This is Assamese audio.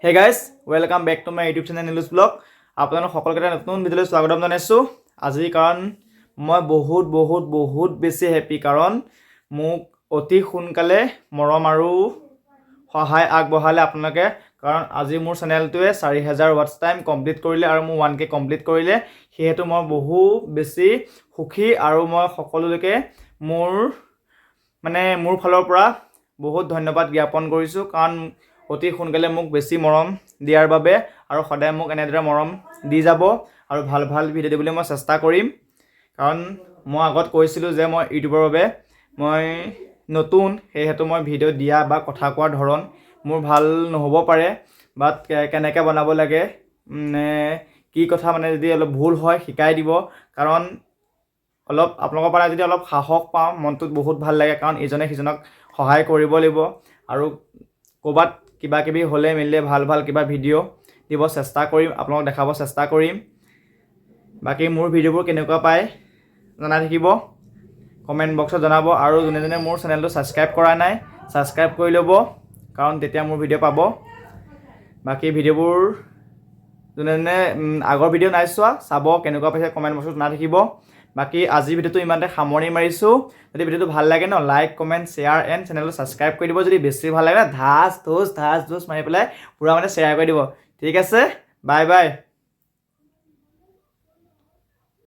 Hey guys, welcome back to my YouTube channel Nilu's Vlog. আপোনালোক সকলোকে এটা নতুন ভিডিঅ'লৈ স্বাগতম জনাইছোঁ আজি। কাৰণ মই বহুত বহুত বহুত বেছি হেপী, কাৰণ মোক অতি সোনকালে মৰম আৰু সহায় আগবঢ়ালে আপোনালোকে। কাৰণ আজি মোৰ চেনেলটোৱে 4000 ৱাটচ টাইম কমপ্লিট কৰিলে আৰু মোৰ 1K complete কৰিলে। সেয়েতো মই বহু বেছি সুখী আৰু মই সকলোলৈকে মোৰ মানে মোৰ ফালৰ পৰা বহুত ধন্যবাদ জ্ঞাপন কৰিছোঁ, কাৰণ অতি সোনকালে মোক বেছি মৰম দিয়াৰ বাবে। আৰু সদায় মোক এনেদৰে মৰম দি যাব আৰু ভাল ভাল ভিডিঅ' দিবলৈ মই চেষ্টা কৰিম। কাৰণ মই আগত কৈছিলোঁ যে মই ইউটিউবৰ বাবে মই নতুন, সেয়েহেতু মই ভিডিঅ' দিয়া বা কথা কোৱাৰ ধৰণ মোৰ ভাল নহ'ব পাৰে। বাট কেনেকৈ বনাব লাগে নে কি কথা, মানে যদি অলপ ভুল হয় শিকাই দিব। কাৰণ অলপ আপোনালোকৰ পৰা যদি অলপ সাহস পাওঁ, মনটোত বহুত ভাল লাগে। কাৰণ ইজনে সিজনক সহায় কৰিব লাগিব আৰু ক'ৰবাত কিবা কিবি হ'লে মেলিলে ভাল ভাল কিবা ভিডিঅ' দিব চেষ্টা কৰিম, আপোনালোকক দেখাব চেষ্টা কৰিম। বাকী মোৰ ভিডিঅ'বোৰ কেনেকুৱা পায় জনাই থাকিব, কমেণ্ট বক্সত জনাব। আৰু যোনে যোনে মোৰ চেনেলটো ছাবস্ক্ৰাইব কৰা নাই, ছাবস্ক্ৰাইব কৰি ল'ব, কাৰণ তেতিয়া মোৰ ভিডিঅ' পাব। বাকী ভিডিঅ'বোৰ যোনে যোনে আগৰ ভিডিঅ' নাই চোৱা, চাব। কেনেকুৱা পাইছে কমেণ্ট বক্সত জনাই থাকিব। বাকী আজিৰ ভিডিঅ'টো ইমানতে সামৰণি মাৰিছোঁ। যদি ভিডিঅ'টো ভাল লাগে ন, লাইক, কমেণ্ট, শ্বেয়াৰ এণ্ড চেনেলটো ছাবস্ক্ৰাইব কৰি দিব। যদি বেছি ভাল লাগে ন, ধাচ ধুচ ধাচ ধুচ মাৰি পেলাই পূৰা মানে শ্বেয়াৰ কৰি দিব। ঠিক আছে, বাই বাই।